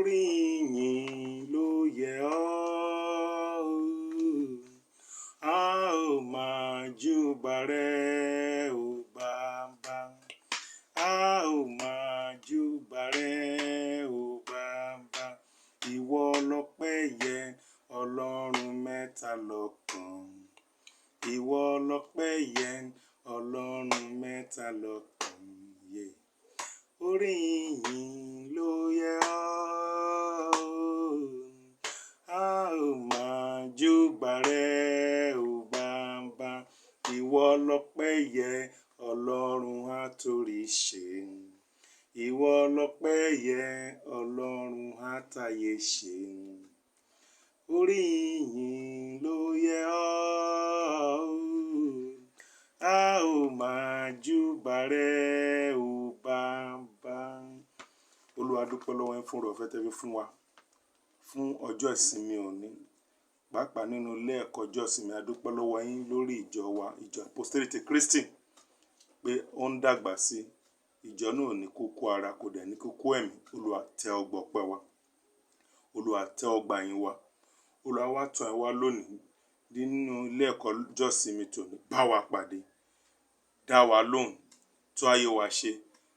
Orí ìyìn ló yẹ ọ́ o. A ó máa júbà rẹ o Bàbá. A ó máa júbà rẹ o Bàbá. Ìwọ lọpẹ́ yẹ, Ọlọ́run mẹ́ta lọ́kan. Ìwọ lọpẹ́ yẹ, Ọlọ́run mẹ́ta lọ́kan. Yeah. Orí ìyìn ló yẹ ọ́ o. A ó máa júbà rẹ o Bàbá. Ìwọ lọpẹ́ yẹ, Ọlọ́run àtòríṣe. Ìwọ lọpẹ́ yẹ, Ọlọ́run àtayé ṣe. Orí ìyìn ló yẹ ọ́ o. A ó máa júbà rẹ o Bàbá. Olúwa, dúpẹ́ lọ́wọ́ yín fún oore ọ̀fẹ́ tẹ́ fi fún wa fún ọjọ́ ìsinmi òní. Pàápàá nínú ilé ẹ̀kọ́ ọjọ́ ìsinmi, a dúpẹ́ lọ́wọ́ yín lórí ìjọ wa, Ìjọ Àpọ́stélì ti Kristi, pé ó ń dàgbà sí. Ìjọ náà ò ní kúkú ara, kò dẹ̀ ní kúkú ẹ̀mí. Olúwa, tẹ́ ọ gbọ́ ọpẹ́ wa. Olúwa, tẹ́ ọ gbà yín wa. Olúwa, wá tọ̀ ẹ́ wá lónìí nínú ilé ẹ̀kọ́ ọjọ́ ìsinmi tòní. Bá wa pàdé, dá wa lóhùn, tún ayé wa ṣe,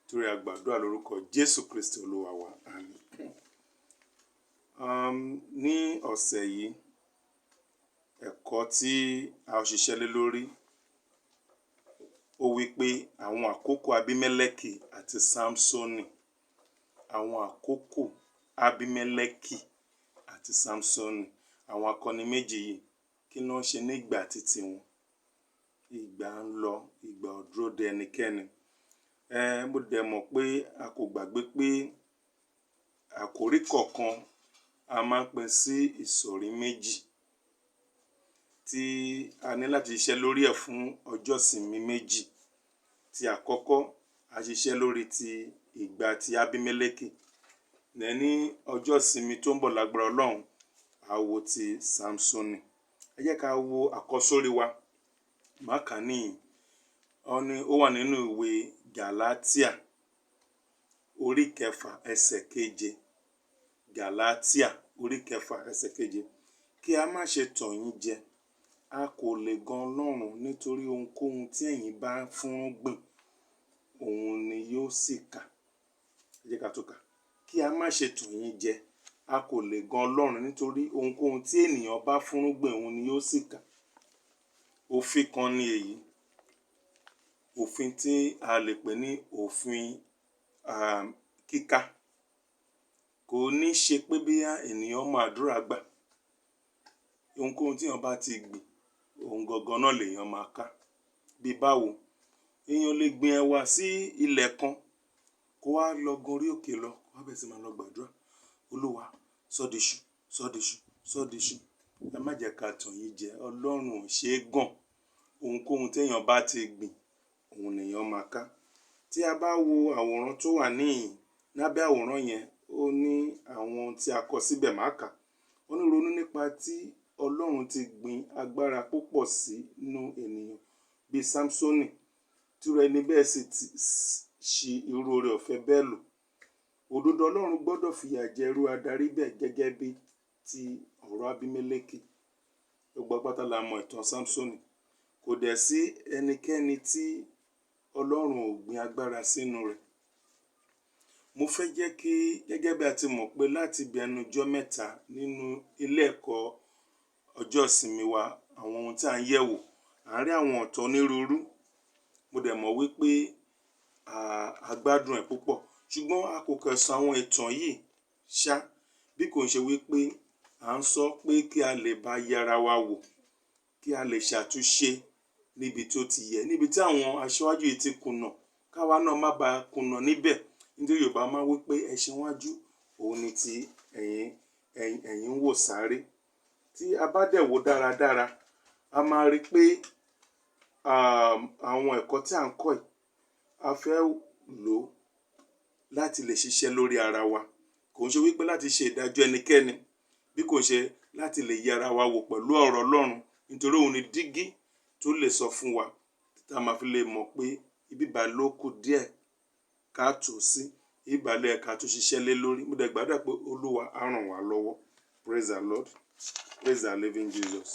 torí a gbàdúrà lórúkọ Jésù Kristi Olúwa wa. Àmín. Ní ọ̀sẹ̀ yìí, ẹ̀kọ́ tí a ó ṣiṣẹ́ lé lórí, ó wí pé àwọn àkókò Abímẹ́lẹ́kì àti Sámsónì. Àwọn àkókò Abímẹ́lẹ́kì àti Sámsónì. Àwọn akọni méjì yìí, kí ni wọ́n ṣe nígbà titi wọn? Ìgbà ń lọ, ìgbà ò dúró de ẹnikẹ́ni. Mo dẹ̀ mọ̀ pé a kò gbàgbé pé àkórí kọ̀ọ̀kan a máa ń pín sí ìsọ̀rí méjì tí a ní láti ṣiṣẹ́ lórí ẹ̀ fún ọjọ́ ìsinmi méjì. Ti àkọ́kọ́, a ṣiṣẹ́ lórí ti ìgbà ti Abímẹ́lẹ́kì. Ní ọjọ́ ìsinmi tó ń bọ̀, lágbára Ọlọ́run, a wo ti Sámsónì. Ẹ jẹ́ ká wo àkọ́sórí wa. Màá kà á níhìn. Ó ní ó wà nínú ìwé Gàlátíà orí 6 ẹsẹ̀ 7. Gàlátíà orí 6 ẹsẹ̀ 7. Kí a má ṣe tàn yín jẹ, a kò lè gan Ọlọ́run, nítorí ohunkóhun tí ẹ̀yin bá fúnrúgbìn, òun ni yóò sì ká. Ẹ jẹ́ ká tún kà. Kí a má ṣe tàn yín jẹ, a kò lè gan Ọlọ́run, nítorí ohunkóhun tí ènìyàn bá fúnrúgbìn, òun ni yóò sì ká. Òfin kan ni èyí. Òfin tí a lè pè ní òfin kíká. Kò ní ṣe pé bóyá ènìyàn mọ àdúrà gbà. Ohunkóhun tí èèyàn bá ti gbìn, òun gangan náà lèèyàn máa ká. Bí báwo? Èèyàn lè gbin ẹ̀wà sí ilẹ̀ kan kó wá lọ gun orí òkè lọ, kó wá bẹ̀rẹ̀ sí máa lọ gbàdúrà. Olúwa, sọ́ di iṣu, sọ́ di iṣu, sọ́ di iṣu. Ẹ má jẹ́ ká tàn yín jẹ, Ọlọ́run ò ṣe é gàn. Ohunkóhun tí èèyàn bá ti gbìn, òun lèèyàn máa ká. Tí a bá wo àwòrán tó wà níhìn, lábẹ́ àwòrán yẹn, ó ní àwọn ohun tí a kọ síbẹ̀, màá kà. Ó ní ronú nípa tí Ọlọ́run ti gbin agbára púpọ̀ sínú ènìyàn bíi Sámsónì, tí irú ẹni bẹ́ẹ̀ sì ti ṣi irú oore ọ̀fẹ́ bẹ́ẹ̀ lò. Òdodo Ọlọ́run gbọ́dọ̀ fìyà jẹ irú adarí bẹ́ẹ̀ gẹ́gẹ́ bí ti ọ̀rọ̀ Abímẹ́lẹ́kì. Gbogbo wa pátá la mọ ìtàn Sámsónì. Kò dẹ̀ sí ẹnikẹ́ni tí Ọlọ́run ò gbin agbára sínú rẹ̀. Mo fẹ́ jẹ́ kí, gẹ́gẹ́ bí a ti mọ̀ pé láti bí ẹnu ọjọ́ mẹ́ta nínú ilé ẹ̀kọ́ ọjọ́ ìsinmi wa, àwọn ohun tí à ń yẹ̀ wò, à ń rí àwọn ìtàn onírúurú. Mo dẹ̀ mọ̀ wípé a gbádùn ẹ̀ púpọ̀. Ṣùgbọ́n a kò kàn sọ àwọn ìtàn yìí ṣá, bí kò ṣe wípé à ń sọ pé kí a lè bá yẹra wa wò, kí a lè ṣàtúnṣe níbi tó ti yẹ, níbi tí àwọn aṣáájú yìí ti kùnà, káwa náà má ba kùnà níbẹ̀. Nítorí Yorùbá máa ń wí pé ẹṣin iwájú òun ni ti ẹ̀yìn ẹ̀yìn ń wò sáré. Tí a bá dẹ̀ wò dáradára, a máa rí pé àwọn ẹ̀kọ́ tí à ń kọ́ yìí, a fẹ́ lò ó láti lè ṣiṣẹ́ lórí ara wa. Kò ń ṣe wípé láti ṣe ìdájọ́ ẹnikẹ́ni, bí kò ṣe láti lè yẹ ara wa wò pẹ̀lú ọ̀rọ̀ Ọlọ́run, nítorí òun ni dígí tó lè sọ fún wa tí a máa fi lè mọ̀ pé ibi báyìí ló kù díẹ̀ káàtó sí. Ìbàlẹ̀ ẹ̀ka tó ṣiṣẹ́ lé lórí. Mo dẹ̀ gbàdúrà pé Olúwa á ràn wá lọ́wọ́. Praise the Lord. Praise the living Jesus.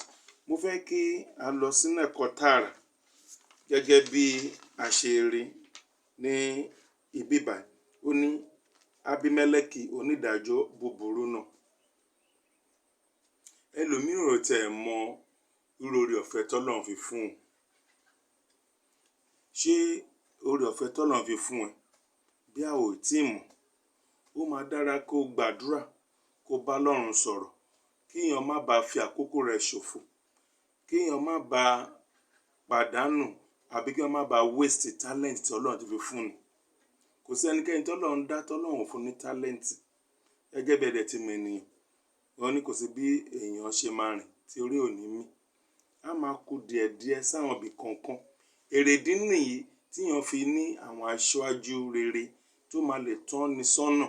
Mo fẹ́ kí a lọ sínú ẹ̀kọ́ tààrà gẹ́gẹ́ bí a ṣe rí ní ibí báyìí. Ó ní Abimeleki onídàájọ́ búburú náà. Ẹlòmíràn ò tiẹ̀ mọ irú oore ọ̀fẹ́ tọ́lọ́run fi fún un. Ṣé oore ọ̀fẹ́ tọ́lọ́run fi fún ẹ? Bí a ò tíì mọ̀, ó máa dára kó gbàdúrà, kó bá Ọlọ́run sọ̀rọ̀, kí èèyàn má ba fi àkókò rẹ̀ ṣòfò, kí èèyàn má ba pàdánù àbí kí èèyàn má ba waste talent tí Ọlọ́run ti fi fún ni. Kò sí ẹnikẹ́ni tí Ọlọ́run dá tí Ọlọ́run ò fún ní talent. Gẹ́gẹ́ bí ẹ dẹ̀ ti mọ ènìyàn, wọ́n ní kò sí bí èèyàn ṣe máa rìn tí orí ò ní mí. A máa kú díẹ̀díẹ̀ sáwọn ibi kọ̀ọ̀kan. Èrèdí nìyí tí èèyàn fi ní àwọn aṣáájú rere tó máa lè tọ́ni sọ́nà,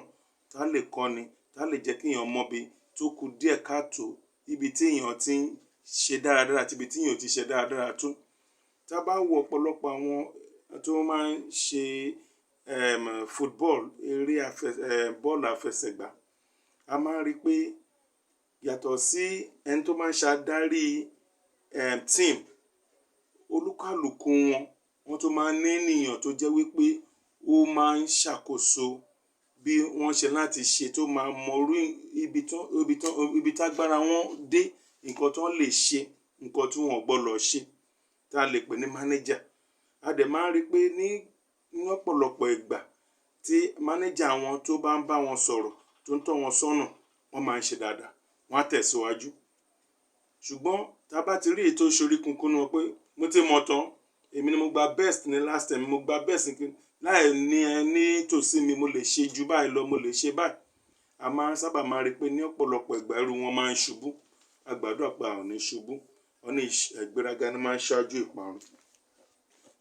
tá lè kọ́ni, tá lè jẹ́ kí èèyàn mọ ibi tó kù díẹ̀ káàtó, ibi tí èèyàn ti ń ṣe dáradára àti ibi tí èèyàn ò ti ṣe dáradára tó. Tí a bá wo ọ̀pọ̀lọpọ̀ àwọn tó máa ń ṣe football, eré bọ́ọ̀lù àfẹsẹ̀gbá, a máa ń rí pé yàtọ̀ sí ẹni tó máa ń ṣe adarí team, olúkálùkù wọn, wọ́n tún máa ń ní ènìyàn tó jẹ́ wípé ó máa ń ṣàkóso bí wọ́n ṣe láti ṣe, tó máa mọ orí ibi tágbára wọn dé, nǹkan tó lè ṣe, nǹkan tí wọn ò gbọdọ̀ ṣe, tí a lè pè ní manager. A dẹ̀ máa ń rí pé ní ọ̀pọ̀lọpọ̀ ìgbà tí manager wọn tó bá ń bá wọn sọ̀rọ̀, tó ń tọ́ wọn sọ́nà, wọ́n máa ń ṣe dáadáa, wọ́n á tẹ̀síwájú. Ṣùgbọ́n tí a bá ti rí èyí tó ṣorí kunkun nínú wọn pé mo ti mọ̀ tán, èmi ni mo gba best ní last time, mo gba best ní láì ní ẹ ní tòsí mi, mo lè ṣe ju báyìí lọ, mo lè ṣe báyìí. A máa ń sábà máa rí pé ní ọ̀pọ̀lọpọ̀ ìgbà irú wọn máa ń ṣubú. A gbàdúrà pé a ò ní ṣubú. Wọ́n ní ìgbéraga ni máa ń ṣáájú ìparun.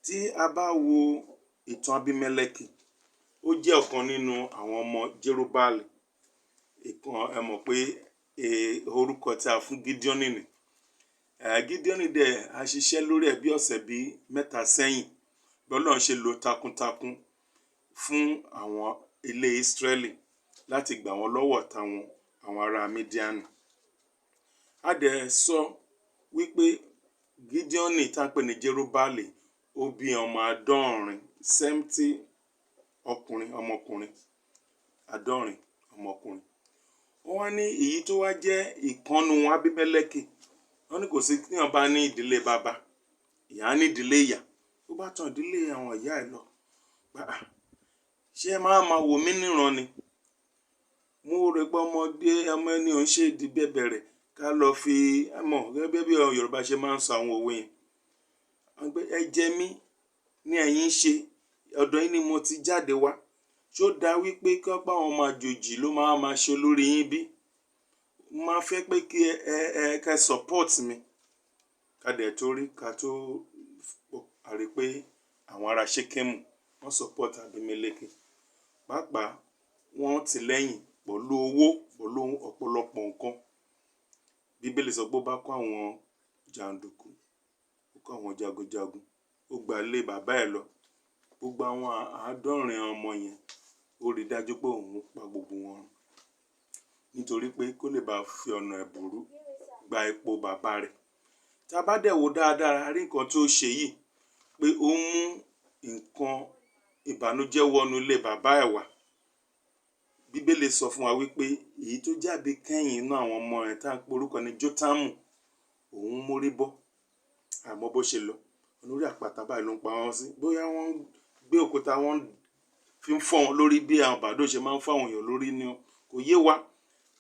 Tí a bá wo ìtàn Abimeleki, ó jẹ́ ọ̀kan nínú àwọn ọmọ Jerubbaali. Ìkan ẹ mọ̀ pé orúkọ tí a fún Gideoni ni. Gideoni dẹ̀ a ṣiṣẹ́ lórí ẹ̀ bí ọ̀sẹ̀ bí mẹ́ta sẹ́yìn. Bí Ọlọ́run ṣe lò takuntakun fún àwọn ilé Israẹli láti gbà wọ́n lọ́wọ́ ọ̀tá wọn, àwọn ará Midiani. A dẹ̀ sọ wípé Gideoni tá ń pè ní Jerubbaali, ó bí ọmọ 70, 70 ọkùnrin, ọmọkùnrin, 70 ọmọkùnrin. Wọ́n wá ní èyí tó wá jẹ́ ìkan nínú wọn, Abimeleki. Wọ́n ní kò sí tí èèyàn bá ní ìdílé baba, ìyá ní ìdílé ìyá. Ó bá tan ìdílé àwọn ìyá ẹ̀ lọ. Ṣé ẹ máa ma wò mí níran ni? Mo rò pé ọmọdé, ọmọ ẹni ò ń ṣe ìdí bẹ̀bẹ̀rẹ̀ ká lọ fi ẹ mọ̀ gẹ́gẹ́ bí Yorùbá ṣe máa ń sọ àwọn òwe yẹn. Wọ́n pé ẹ jẹ mí ní ẹ̀yin ṣe, ọ̀dọ̀ yín ni mo ti jáde wá. Ṣé ó dá wípé kí wọ́n pa àwọn ọmọ àjòjì ló máa ma ṣe olórí yín bí? Mo máa fẹ́ pé kí ẹ kẹ́ support mi. Ká dẹ̀ tó rí, ká tó pọ̀, a rí pé àwọn ará Ṣékémù wọ́n support Abimeleki. Pàápàá wọ́n tì lẹ́yìn pẹ̀lú owó, pẹ̀lú ọ̀pọ̀lọpọ̀ nǹkan. Bíbélì sọ pé ó bá kó àwọn jàǹdùkú, ó kó àwọn jagunjagun, ó gba ilé bàbá ẹ̀ lọ. Gbogbo àwọn 70 ọmọ yẹn, ó rí dájú pé òun pa gbogbo wọn run. Nítorí pé kó lè bá fi ọ̀nà ẹ̀bùrú gba ipò bàbá rẹ̀. Tí a bá dẹ̀ wò dáadáa, a rí nǹkan tó ṣe yìí pé ó mú nǹkan ìbànújẹ́ wọnú ilé bàbá ẹ̀ wá. Bíbélì sọ fún wa wípé èyí tó jáde kẹ́yìn nínú àwọn ọmọ rẹ̀ tá ń pe orúkọ ní Jótámù, òun mórí bọ́. Àmọ́ bó ṣe lọ, lórí àpáta báyìí ló ń pa wọ́n sí. Bóyá wọ́n gbé òkúta, wọ́n fi ń fọ́ wọn lórí bí àwọn bàdóò ṣe máa ń fọ́ àwọn èèyàn lórí ni o. Kò yé wa.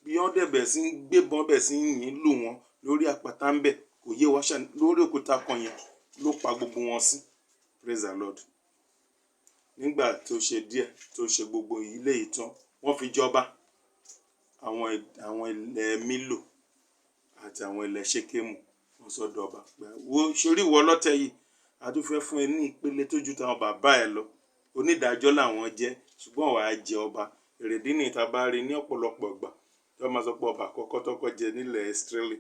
Bí wọ́n dẹ̀ bẹ̀ sí ń gbébọn bẹ̀ sí ń yìn lù wọ́n lórí àpáta ń bẹ̀, kò yé wa ṣá, lórí òkúta kan yẹn ló pa gbogbo wọn sí. Praise the Lord. Nígbà tó ṣe díẹ̀ tó ṣe gbogbo ilé yìí tán, wọ́n fi jọba àwọn ilẹ̀ Mílò àti àwọn ilẹ̀ Ṣékémù, wọ́n sọ dọba. Wo sórí ìwọ lọ́tẹ̀ yìí, a tún fẹ́ fún ẹ ní ìpele tó ju tàwọn bàbá ẹ lọ. Onídàájọ́ làwọn jẹ́, ṣùgbọ́n wàá jẹ ọba. Èrèdí nìyí tá a bá rí ní ọ̀pọ̀lọpọ̀ ìgbà tí wọ́n máa sọ pé ọba àkọ́kọ́ tó kọ́kọ́ jẹ nílẹ̀ Ísírẹ́lì,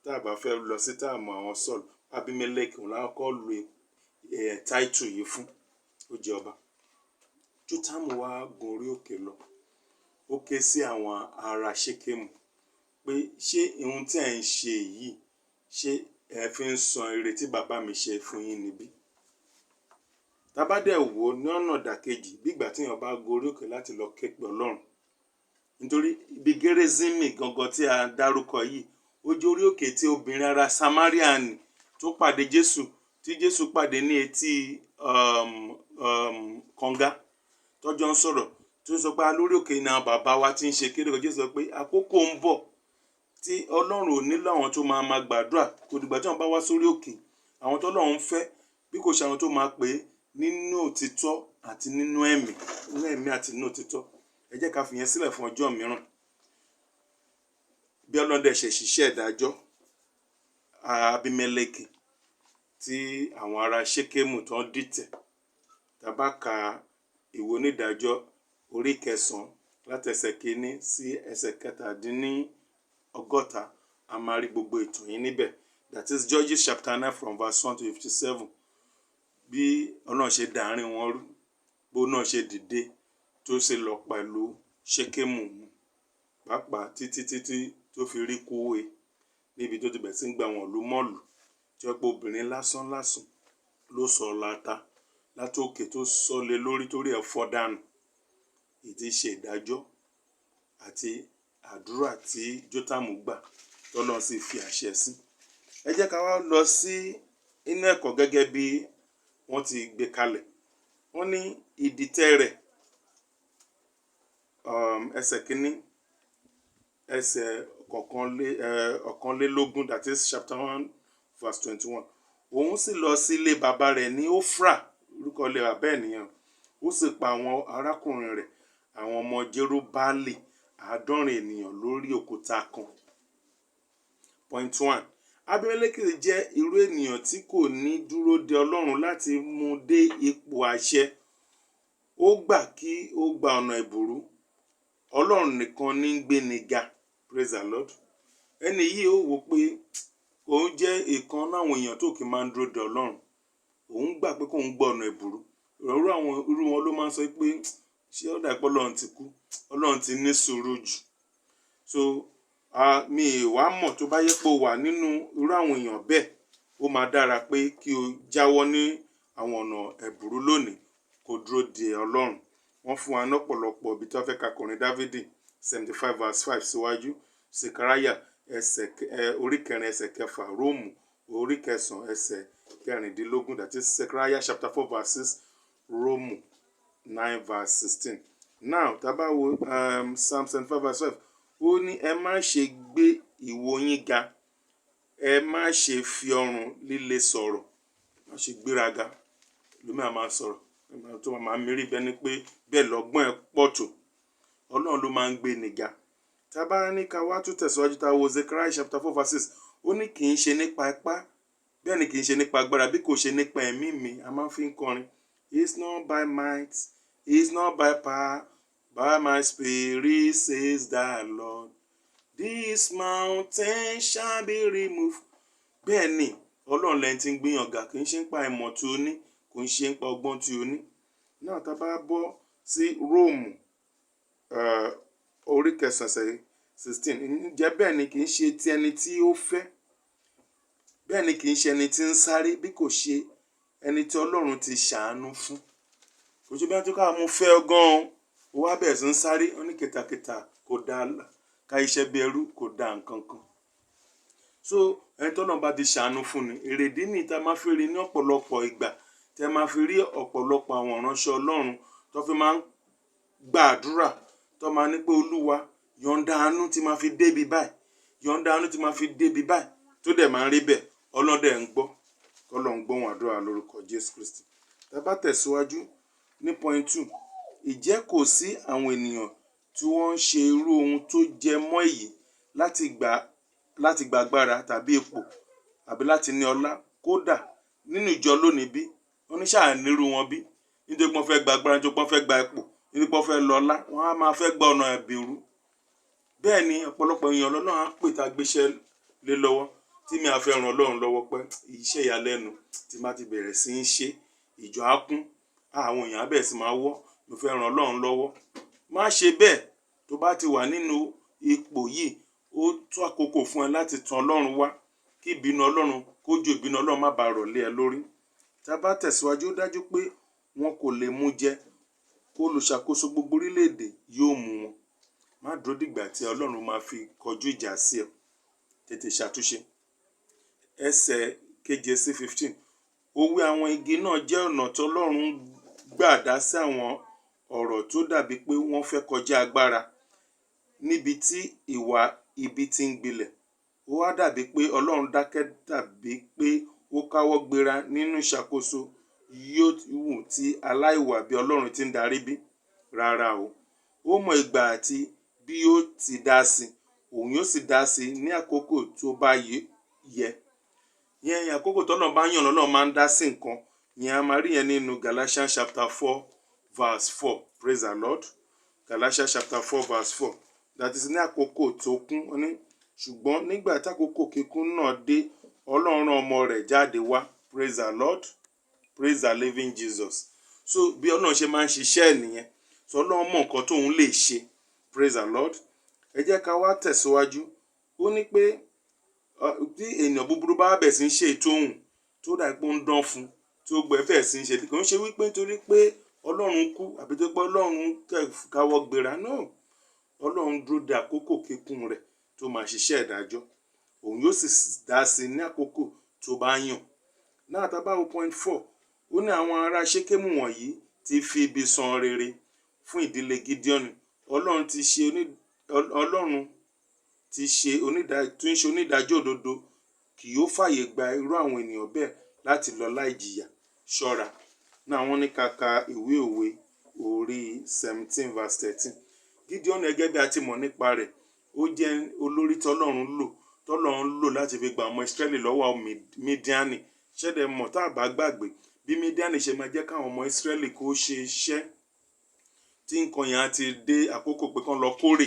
tá a bá fẹ́ lọ sí tá a mọ àwọn Saul, Abimeleki òun la kọ́kọ́ lo title yìí fún, ó jẹ ọba. Jótámù wá gun orí òkè lọ. Ó ké sí àwọn ará Ṣékémù pé ṣé ohun tí ẹ̀ ń ṣe yìí, ṣé ẹ fi ń san ire tí bàbá mi ṣe fún yín níbí? Tá bá dẹ̀ wò ó ní ọ̀nà ìdàkejì, bí ìgbà tí èèyàn bá gorí òkè láti lọ ké pe Ọlọ́run. Nítorí ibi Gérísímì gangan tí a dárúkọ yìí, ó jẹ́ orí òkè tí obìnrin ará Samaria nì tó pàdé Jésù, tí Jésù pàdé ní etí kànga, tọ́jọ́ ń sọ̀rọ̀, tó sọ pé lórí òkè ni àwọn bàbá wa ti ń ṣe kéde. Jésù sọ pé àkókò ń bọ̀ tí Ọlọ́run ò nílò àwọn tó máa máa gbàdúrà. Kò dìgbà tí wọ́n bá wá sórí òkè, àwọn tó Ọlọ́run ń fẹ́ bí kò ṣe àwọn tó máa pè é nínú òtítọ́ àti nínú ẹ̀mí, nínú ẹ̀mí àti nínú òtítọ́. Ẹ jẹ́ ká fìyẹn sílẹ̀ fún ọjọ́ mìíràn. Bí Ọlọ́run dẹ̀ ṣe ṣiṣẹ́ ìdájọ́ Abimeleki tí àwọn ará Ṣékémù tó ń dìtẹ̀. Tá bá ka ìwé Onídàájọ́ orí kẹsàn-án láti ẹsẹ̀ 1 sí ẹsẹ̀ 67, a máa rí gbogbo ìtàn yìí níbẹ̀. That is Judges chapter 9 from verse 1 to 57. Bí Ọlọ́run ṣe dà àárín wọn rú, bó náà ṣe dìde tó ṣe lọ pẹ̀lú Ṣékémù pàápàá títí títí tó fi rí kúwe níbi tó ti bẹ̀rẹ̀ sí ń gba àwọn ìlú mọ́lù, tí ó jẹ́ pé obìnrin lásán lásán ló sọ láta láti òkè tó sọ lé lórí torí ẹ̀ fọ́ dànù. Èyí tí ṣe ìdájọ́ àti àdúrà tí Jótámù gbà tọ́lọ́run sì fi àṣẹ sí. Ẹ jẹ́ ká wá lọ sí inú ẹ̀kọ́ gẹ́gẹ́ bí wọ́n ti gbé kalẹ̀. Wọ́n ní ìdìtẹ̀ rẹ̀, ẹsẹ̀ 1, ẹsẹ̀ 21, that is chapter 1 verse 21. Òun sì lọ sí ilé bàbá rẹ̀ ní Ofra, orúkọ ilé bàbá ẹ̀ nìyẹn. Ó sì pa àwọn arákùnrin rẹ̀, àwọn ọmọ Jerubbaali, 70 ènìyàn lórí òkúta kan. Point one. Abimeleki jẹ́ irú ènìyàn tí kò ní dúró de Ọlọ́run láti mú dé ipò àṣẹ. Ó gbà kí ó gba ọ̀nà ìbùrú. Ọlọ́run nìkan ní ń gbéni ga. Praise the Lord. Ẹni yìí ó wò pé òun jẹ́ ìkan nínú àwọn èèyàn tó kì í máa ń dúró de Ọlọ́run. Òun gbà pé kóun gba ọ̀nà ìbùrú. Irú àwọn irú wọn ló máa ń sọ pé ṣé ó dà pé Ọlọ́run ti kú, Ọlọ́run ti ní sùúrù jù. So mi ì wá mọ̀ tó bá yẹ pé o wà nínú irú àwọn èèyàn bẹ́ẹ̀, ó máa dára pé kí o jáwọ́ ní àwọn ọ̀nà ẹ̀bùrú lónìí, kó dúró de Ọlọ́run. Wọ́n fún wa lọ́pọ̀lọpọ̀ ibi tí wọ́n fẹ́ ka kọrin Dávidi 75 verse 5 síwájú, Sekaraya ẹsẹ̀ orí 4 ẹsẹ̀ 6, Róòmù orí 9 ẹsẹ̀ 16, that is Zechariah chapter 4 verse 6, Róòmù 9 verse 16. Now, tá bá wo Psalm 75 verse 5, ó ní ẹ má ṣe gbé ìwo yín ga, ẹ má ṣe fi ọrùn líle sọ̀rọ̀, má ṣe gbéraga. Ẹlòmíì á máa sọ̀rọ̀ tó máa mírí bẹ́ẹ̀ ni pé bẹ́ẹ̀ lọ́gbọ́n ẹ̀ pọ̀ tó. Ọlọ́run ló máa ń gbé ni ga. Tá bá ní ká wá tún tẹ̀síwájú, tá wo Zechariah chapter 4 verse 6, ó ní kì í ṣe nípa ipá, bẹ́ẹ̀ ni kì í ṣe nípa agbára, bí kò ṣe nípa ẹ̀mí mi. A máa fi ń kọrin. It's not by might, it's not by power, by my spirit, says the Lord. This mountain shall be removed. Bẹ́ẹ̀ ni Ọlọ́run lẹni tí ń gbéyàn ga, kì í ṣe nípa ìmọ̀ tí o ní, kò ń ṣe nípa ọgbọ́n tí o ní. Náà tá bá bọ́ sí Róòmù orí 9 ẹsẹ̀ 16, ǹjẹ́ bẹ́ẹ̀ ni kì í ṣe ti ẹni tí ó fẹ́, bẹ́ẹ̀ ni kì í ṣe ẹni tí ń sáré, bí kò ṣe ẹni tí Ọlọ́run ti ṣàánú fún. Kò ṣe bí wọ́n tó ká mo fẹ́ ọ gan-an, ó wá bẹ̀rẹ̀ sí ń sáré, ó ní kìtàkìtà kò dáa, ká iṣẹ́ bí ẹrú kò dáa nǹkan kan. So ẹni tí Ọlọ́run bá ti ṣàánú fún ni. Èrèdí nìyí tí a máa fi rí ní ọ̀pọ̀lọpọ̀ ìgbà tí a máa fi rí ọ̀pọ̀lọpọ̀ àwọn ìránṣẹ́ Ọlọ́run tó fi máa ń gbàdúrà, tó máa ní pé Olúwa yọ̀ǹda àánú tí máa fi débi báyìí, yọ̀ǹda àánú tí máa fi débi báyìí, tó dẹ̀ máa ń rí bẹ́ẹ̀. Ọlọ́run dẹ̀ ń gbọ́. Kọ́lọ́run gbóhùn àdúrà lórúkọ Jésù Kristi. Tá bá tẹ̀síwájú ní point two, ìjẹ́ kò sí àwọn ènìyàn tí wọ́n ń ṣe irú ohun tó jẹ mọ́ èyí láti gba agbára tàbí ipò àbí láti ní ọlá, kódà nínú ìjọ lónìí bí wọ́n ní ṣáà nírú wọn bí, nítorí pé wọ́n fẹ́ gba agbára, nítorí pé wọ́n fẹ́ gba ipò, nítorí pé wọ́n fẹ́ lọ ọlá, wọ́n á máa fẹ́ gba ọ̀nà ẹ̀bìrú. Bẹ́ẹ̀ ni ọ̀pọ̀lọpọ̀ èèyàn lọ́lọ́run á pè tá gbéṣẹ́ lé lọ́wọ́, tí mi á fẹ́ ran Ọlọ́run lọ́wọ́ pé iṣẹ́ ìyàlẹ́nu tí má ti bẹ̀rẹ̀ sí í ṣe, ìjọ á kún, àwọn èèyàn á bẹ̀rẹ̀ sí máa wọ́. Mo fẹ́ ràn Ọlọ́run lọ́wọ́. Má ṣe bẹ́ẹ̀. Tó bá ti wà nínú ipò yìí, ó tó àkókò fún ẹ láti tan Ọlọ́run wá, kí ìbínú Ọlọ́run, kójú ìbínú Ọlọ́run má bàa rọ̀ lé ẹ lórí. Tá a bá tẹ̀síwájú, ó dájú pé wọn kò lè mú jẹ. Olùṣàkóso gbogbo orílẹ̀-èdè yóò mú wọn. Má dúró dìgbà tí Ọlọ́run máa fi kọjú ìjà sí ẹ. Tètè ṣàtúnṣe. Ẹsẹ̀ 7 sí 15. Òwe àwọn igi náà jẹ́ ọ̀nà tí Ọlọ́run gbà dá sí àwọn ọ̀rọ̀ tó dàbí pé wọ́n fẹ́ kọjá agbára níbi tí ìwà ibi ti ń gbilẹ̀. Ó wá dàbí pé Ọlọ́run dákẹ́ tàbí pé ó káwọ́ gbéra nínú ìṣàkóso yòówù tí aláìwà bí Ọlọ́run ti ń darí bí. Rárá o. Ó mọ ìgbà àti bí yóò ti dá sí, òun yóò sì dá sí ní àkókò tó bá yẹ. Ìyẹn àkókò tọ́lọ́run bá yàn lọ́lọ́run máa ń dá sí nǹkan. Ìyẹn a máa rí yẹn nínú Galatians chapter 4 verse 4. Praise the Lord. Galatians chapter 4 verse 4. That is, ní àkókò tó kún. Ó ní, ṣùgbọ́n nígbà tí àkókò kíkún náà dé, Ọlọ́run rán ọmọ rẹ̀ jáde wá. Praise the Lord. Praise the living Jesus. So bí Ọlọ́run ṣe máa ń ṣiṣẹ́ nìyẹn. So Ọlọ́run mọ nǹkan tóun lè ṣe. Praise the Lord. Ẹ jẹ́ ká wá tẹ̀síwájú. Ó ní pé tí ènìyàn búburú bá bẹ̀ sí ń ṣe ètò òun tó dà pé ó ń dán fún, tí ó gbẹ bẹ́ẹ̀ sí ń ṣe, kò ń ṣe wípé nítorí pé Ọlọ́run kú àbí tó pé Ọlọ́run káwọ́ gbéra. No, Ọlọ́run dúró de àkókò kíkún rẹ̀ tó máa ṣiṣẹ́ ìdájọ́, òun yóò sì dá sí ní àkókò tó bá yàn náà. Tá bá wo point 4, ó ní àwọn ará Ṣékémù wọ̀nyí ti fi ibi san rere fún ìdílé Gídíọ́nì. Ọlọ́run ti ṣe onídàá tó ń ṣe onídàájọ́ òdodo kì yóò fààyè gba irú àwọn ènìyàn bẹ́ẹ̀ láti lọ láì jìyà. Ṣọ́ra náà. Wọ́n ní ká ka ìwé Òwe orí 17 verse 13. Gídíọ́nì, gẹ́gẹ́ bí a ti mọ̀ nípa rẹ̀, ó jẹ́ olórí tọ́lọ́run lò láti fi gba ọmọ Ísírẹ́lì lọ́wọ́ Mídíánì. Ṣẹ́dẹ̀ mọ̀, tá a bá gbàgbé bí Mídíánì ṣe máa jẹ́ káwọn ọmọ Ísírẹ́lì kó ṣe iṣẹ́ tí nǹkan yẹn á ti dé àkókò pé kán lọ kórè,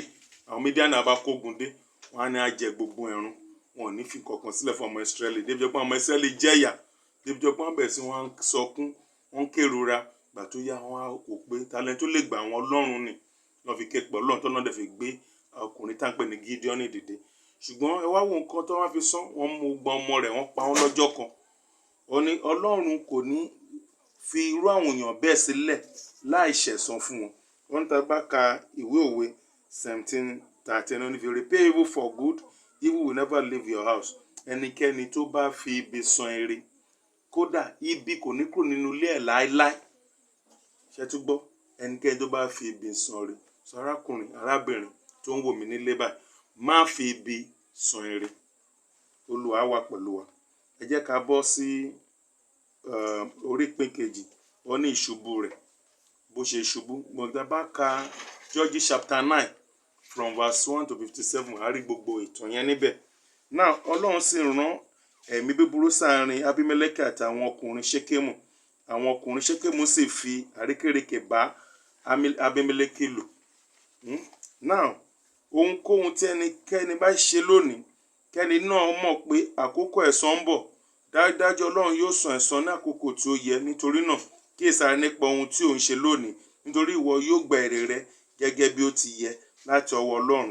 àwọn Mídíánì á bá kógun dé, wọn á ní á jẹ gbogbo ẹ̀rùn, wọn ò ní fi kankan sílẹ̀ fún ọmọ Ísírẹ́lì, débi jẹ́ pé ọmọ Ísírẹ́lì jẹ̀yà, débi jẹ́ pé wọ́n bẹ̀rẹ̀ sí wọ́n sọkún, wọ́n kérora. Gbà tó yá, wọ́n á wò pé talent tó lè gbà wọ́n, Ọlọ́run ni. Wọ́n fi ké pe Ọlọ́run, tó náà dẹ̀ fi gbé ọkùnrin tá à ń pè ní Gídíọ́nì dìde. Ṣùgbọ́n ẹ wá wo nǹkan tó wá fi sán, wọ́n mú gbọ́n ọmọ rẹ̀, wọ́n pa wọ́n lọ́jọ́ kan. Ó ní Ọlọ́run kò ní fi irú àwọn èèyàn bẹ́ẹ̀ sílẹ̀ láì ṣẹ̀san fún wọn. Wọ́n tá bá ka ìwé Òwe 17:13, ó ní, "If you repay evil for good, evil will never leave your house." Ẹnikẹ́ni tó bá fi ibi san ire, kódà ibi kò ní kúrò nínú ilé ẹ̀ láéláé. Ṣé tún gbọ́? Ẹnikẹ́ni tó bá fi ibi san ire. Sọ arákùnrin, arábìnrin tó ń wò mí nílé báyìí, má fi ibi san ire. Olúwa wà pẹ̀lú wa. Ẹ jẹ́ ká bọ́ sí orí ìpín kejì. Wọ́n ní ìṣubú rẹ̀, bó ṣe ṣubú. Gbọ̀ngàn bá ka Judges chapter 9 from verse 1 to 57, a rí gbogbo ìtàn yẹn níbẹ̀. Now, Ọlọ́run sì rán ẹ̀mí búburú sáàrin Abimeleki àti àwọn ọkùnrin Ṣékémù. Àwọn ọkùnrin Ṣékémù sì fi àrékérekè bá Abimeleki lò. Now, ohunkóhun tí ẹnikẹ́ni bá ṣe lónìí, kẹ́ni náà mọ̀ pé àkókò ẹ̀san ń bọ̀. Dájúdájú, Ọlọ́run yóò san ẹ̀san ní àkókò tí ó yẹ. Nítorí náà, kíyèsára nípa ohun tí ò ń ṣe lónìí, nítorí ìwọ yóò gba èrè rẹ gẹ́gẹ́ bí ó ti yẹ láti ọwọ́ Ọlọ́run.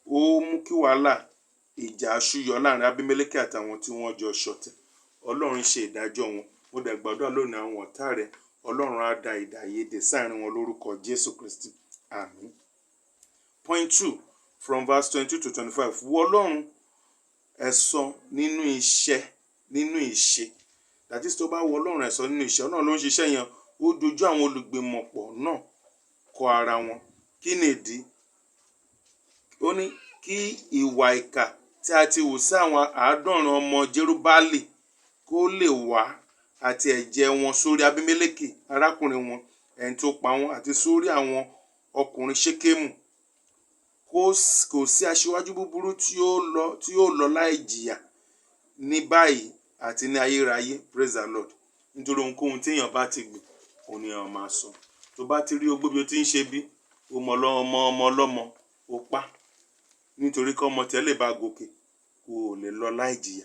Ó mú kí wàhálà ìjà ṣúyọ láàrin Abimeleki àtàwọn tí wọ́n jọ ṣọ̀tẹ̀. Ọlọ́run ṣe ìdájọ́ wọn. Mo dẹ̀ gbàdúrà lónìí, àwọn ọ̀tá rẹ, Ọlọ́run á da èdè àìyedè sáàrin wọn lórúkọ Jésù Kristi. Àmín. Point 2, from verse 22 to 25. Wo Ọlọ́run ẹ̀san nínú iṣẹ́, nínú ìṣe. That is, tó bá wọ Ọlọ́run ẹ̀san nínú iṣẹ́, Ọlọ́run ló ń ṣiṣẹ́ yẹn. Ó dojú àwọn olùgbìmọ̀pọ̀ náà kọ ara wọn. Kí ni ìdí? Ó ní kí ìwà ìkà tí a ti hù sí àwọn 70 ọmọ Jerubbaali kó lè wá, àti ẹ̀jẹ̀ wọn sórí Abimeleki arákùnrin wọn, ẹni tó pa wọ́n, àti sórí àwọn ọkùnrin Ṣékémù. Kò sí aṣíwájú búburú tí yóò lọ láì jìyà ní báyìí àti ní ayérayé. Praise the Lord. Nítorí ohunkóhun tí èèyàn bá ti gbìn, òun ni èèyàn máa sọ. Tó bá ti rí ogbó bí o ti ń ṣe bí o mọ ọmọ ọmọ ọlọ́mọ o pa nítorí kí ọmọ tiẹ̀ lè bá gòkè, kò lè lọ láì jìyà.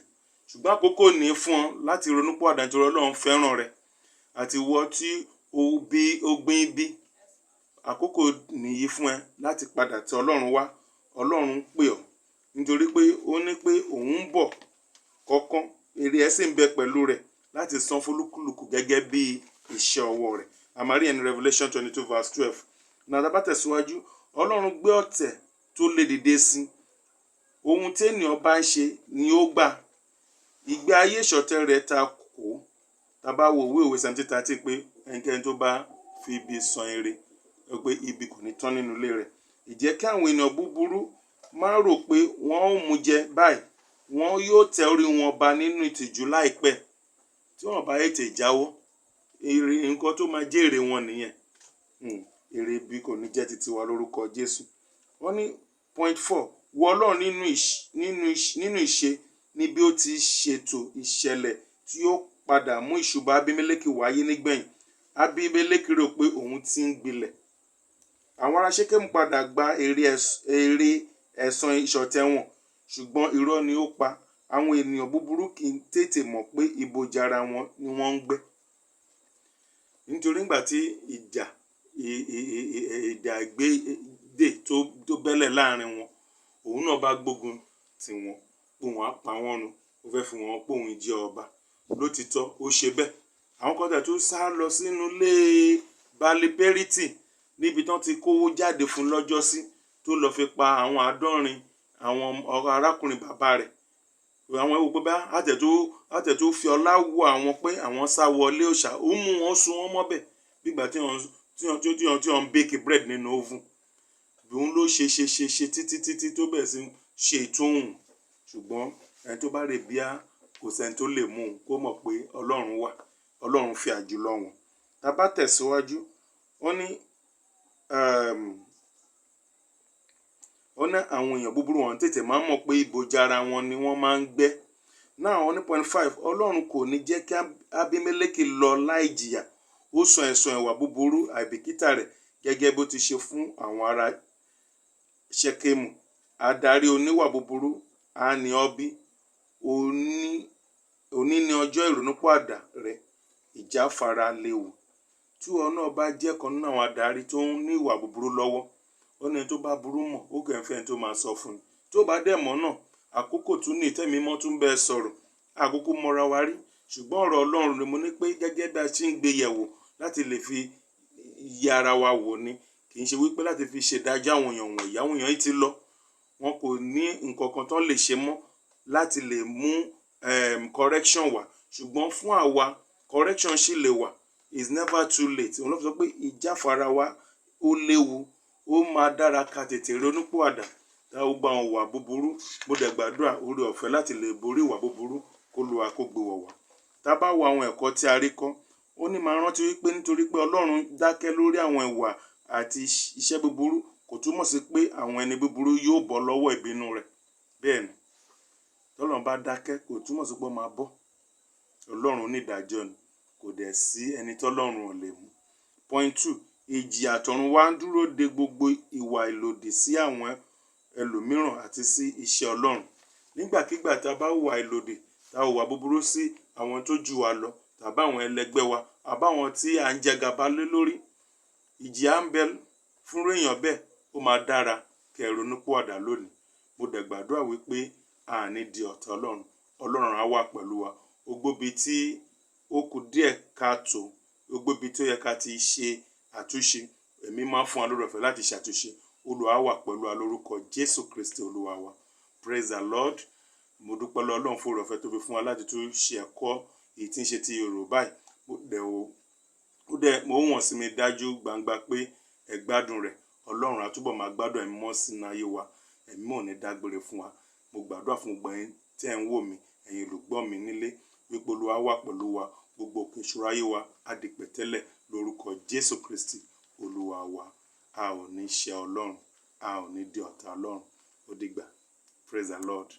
Ṣùgbọ́n àkókò ní fún ọ láti ronúpìwàdà, nítorí Ọlọ́run fẹ́ràn rẹ. Àti ìwọ tí o bí o gbin ibi. Àkókò nìyí fún ẹ láti padà tọ̀ Ọlọ́run wá. Ọlọ́run ń pè ọ́ nítorí pé ó ní pé òun ń bọ̀ kánkán, èrè ẹ̀ sì ń bẹ pẹ̀lú rẹ̀ láti san fólúkúlùkù gẹ́gẹ́ bí iṣẹ́ ọwọ́ rẹ̀. A máa rí yẹn ní Revelation 22 verse 12. Náà tá bá tẹ̀síwájú, Ọlọ́run gbé ọ̀tẹ̀ tó lè dìde sí. Ohun tí ènìyàn bá ń ṣe ni ó gbà. Ìgbé ayé ìṣọ̀tẹ̀ rẹ̀ ta kò. Tá bá wo ìwé Òwe 17:13 pé ẹnikẹ́ni tó bá fi ibi san ire, pé ibi kò ní tán nínú ilé rẹ̀. Ìjẹ́ kí àwọn ènìyàn búburú má rò pé wọ́n ó mú jẹ báyìí, wọn yóò tẹ orí wọn ba nínú ìtìjú láìpẹ́. Tí wọ́n bá tètè jáwọ́, èrè nǹkan tó máa jẹ́ èrè wọn nìyẹn. Èrè ibi kò ní jẹ́ titi wa lórúkọ Jésù. Wọ́n ní point four, wo Ọlọ́run nínú ìṣe ní bí ó ti ṣètò ìṣẹ̀lẹ̀ tí ó padà mú ìṣubú Abimeleki wáyé nígbẹ̀yìn. Abimeleki rò pé òun ti ń gbilẹ̀. Àwọn ará Ṣékẹ́mù padà gba èrè ẹ̀san ìṣọ̀tẹ̀ wọn, ṣùgbọ́n irọ́ ni ó pa. Àwọn ènìyàn búburú kì í tètè mọ̀ pé ibojì ara wọn ni wọ́n ń gbẹ́. Nítorí nígbà tí ìjà èdè àìyedè tó bẹ́lẹ̀ láàrin wọn, òun náà bá gbógun tì wọ́n pé òun á pa wọ́n run, ó fẹ́ fi wọ́n pé òun jẹ́ ọba. Lótìítọ́, ó ṣe bẹ́ẹ̀. Àwọn kan tẹ̀ tún sá lọ sínú ilé Baali-Beriti níbi tí wọ́n ti kówó jáde fún lọ́jọ́sí, tó lọ fi pa àwọn 70 àwọn arákùnrin bàbá rẹ̀. Àwọn wò pé bá àtẹ̀ tó fi ọlá wọ àwọn pé àwọn sá wọlé òòṣà, ó mú wọn sun wọ́n mọ́bẹ̀ bí ìgbà tí wọ́n ń bake bread nínú oven. Òun ló ṣe ṣe ṣe títí títí tó bẹ̀rẹ̀ sí ṣe ìtúhùn. Ṣùgbọ́n ẹni tó bá rò bóyá kò sẹ́ni tó lè mú òun, kó mọ̀ pé Ọlọ́run wà. Ọlọ́run fi àjùlọ wọn. Tá bá tẹ̀síwájú, wọ́n ní àwọn èèyàn búburú wọn tètè máa ń mọ̀ pé ibojì ara wọn ni wọ́n máa ń gbẹ́. Now, wọ́n ní point five, Ọlọ́run kò ní jẹ́ kí Abimeleki lọ láì jìyà. Ó san ẹ̀san ìwà búburú àìbìkítà rẹ̀ gẹ́gẹ́ bó ti ṣe fún àwọn ará Ṣékẹ́mù. Adarí oníwà búburú á ní ọ́ bí. Òní ní ọjọ́ ìrònúpìwàdà rẹ̀, ìjáfara léwu. Tí ìwọ náà bá jẹ́ kan nínú àwọn adarí tó ń ní ìwà búburú lọ́wọ́, ó ní ẹni tó bá burú mọ̀, ó kàn fẹ́ ẹni tó máa sọ fún un. Tó bá dẹ̀ mọ̀ náà, àkókò tún ní tẹ́mi mọ́ tún bẹ́ẹ̀ sọ̀rọ̀. Àkókò mọ́ra wa rí. Ṣùgbọ́n ọ̀rọ̀ Ọlọ́run ni mo ní pé gẹ́gẹ́ bí a ṣe ń gbé yẹ̀wò láti lè fi yẹ ara wa wò ni. Kì í ṣe wípé láti fi ṣe ìdájọ́ àwọn èèyàn wọ̀nyí. Àwọn èèyàn yìí ti lọ. Wọn kò ní nǹkan kan tó lè ṣe mọ́ láti lè mú correction wá. Ṣùgbọ́n fún àwa, correction ṣì lè wà. It's never too late. Òun ló fi sọ pé ìjáfara wa ó léwu. Ó máa dára ká tètè ronúpìwàdà tá gbogbo àwọn ìwà búburú. Mo dẹ̀ gbàdúrà, oore ọ̀fẹ́ láti lè borí ìwà búburú, kó Olúwa kó gbé wọ̀ wá. Tá bá wo àwọn ẹ̀kọ́ tí a rí kọ́, ó ní máa rántí wípé nítorí pé Ọlọ́run dákẹ́ lórí àwọn ìwà àti iṣẹ́ búburú, kò túmọ̀ sí pé àwọn ẹni búburú yóò bọ́ lọ́wọ́ ìbínú rẹ̀. Bẹ́ẹ̀ ni. Tí Ọlọ́run bá dákẹ́, kò túmọ̀ sí pé ó máa bọ́. Ọlọ́run onídàájọ́ ni. Kò dẹ̀ sí ẹni tí Ọlọ́run ò lè mú. Point two, ìjìyà àtọ̀run wá ń dúró de gbogbo ìwà ìlòdì sí àwọn ẹlòmíràn àti sí iṣẹ́ Ọlọ́run. Nígbàkigbà tí a bá hùwà ìlòdì, tá hùwà búburú sí àwọn tó jù wá lọ, tàbí àwọn ẹlẹgbẹ́ wa, àbí àwọn tí à ń jẹ gàba lé lórí, ìjìyà ń bẹ fún irú èèyàn bẹ́ẹ̀. Ó máa dára kí ẹ ronúpìwàdà lónìí. Mo dẹ̀ gbàdúrà wípé a ní di ọ̀tá Ọlọ́run. Ọlọ́run á wà pẹ̀lú wa. Gbogbo ibi tí ó kù díẹ̀ ká tó, gbogbo ibi tó yẹ ká ti ṣe àtúnṣe, ẹ̀mí máa ń fún wa lóore ọ̀fẹ́ láti ṣàtúnṣe. Olúwa á wà pẹ̀lú wa lórúkọ Jésù Kristi Olúwa wa. Praise the Lord. Mo dúpẹ́ lọ́wọ́ Ọlọ́run fún oore ọ̀fẹ́ tó fi fún wa láti tún ṣe ẹ̀kọ́ èyí tí ń ṣe ti Yorùbá yìí. Mo dẹ̀ wò, ó dẹ̀, mo wọ̀n sí mi dájú gbangba pé ẹ gbádùn rẹ̀. Ọlọ́run á túbọ̀ máa gbádùn ẹ̀mí mọ́ sínú ayé wa. Ẹ̀mí ò ní dágbére fún wa. Mo gbàdúrà fún gbogbo ẹ̀yin tí ẹ̀ ń wò mí, ẹ̀yin olùgbọ́ mi nílé, wípé Olúwa wà pẹ̀lú wa. Gbogbo òkè ìṣòro ayé wa á di pẹ̀tẹ́lẹ̀ lórúkọ Jésù Kristi Olúwa wa. A ò ní ṣe Ọlọ́run, a ò ní di ọ̀tá Ọlọ́run. Ó dìgbà. Praise the Lord.